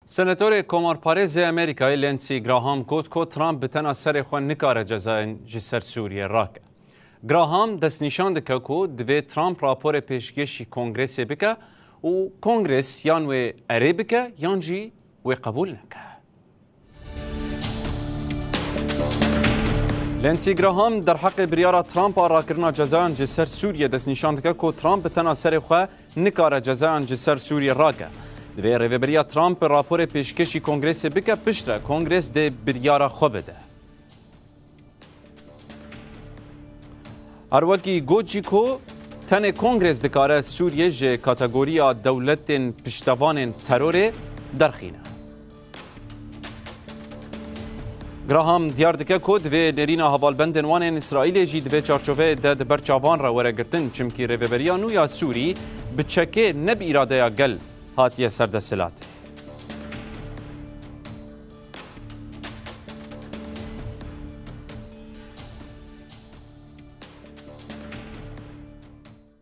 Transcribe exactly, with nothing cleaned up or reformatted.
Senatorê Komarparêzê Amerîkayê Lindsey Graham got ku Trump bi tena serê xwe nikare cezayên ji ser Sûriyê rake. Graham destnîşan dike ku divê Trump raporê pêşkêşî Kongresê bike û Kongres yan wê erê bike yan jî wê qebûl neke. Lindsey Graham derheqê biryara Trump a rakirina cezayan ji ser Sûriyê destnîşan dike ku Trump bi tena serê xwe nikare cezayan ji ser Sûriyê rake. Divê rêveberiya Trump raporê pêşkêşî Kongresê bike, piştre Kongres dê biryara xwe bide. Her wekî got jî ku tenê Kongres dikare Sûriyê ji kategoriya dewletên piştevanên terorê derxîne. Graham diyar dike ku divê nêrîna hevalbendên wan ên Îsraîlê jî di vê çarçoveyê de di ber çavan re were girtin, çimkî rêveberiya nû ya Sûrî bi çekê ne bi îradeya gel hatiye ser desthilatê.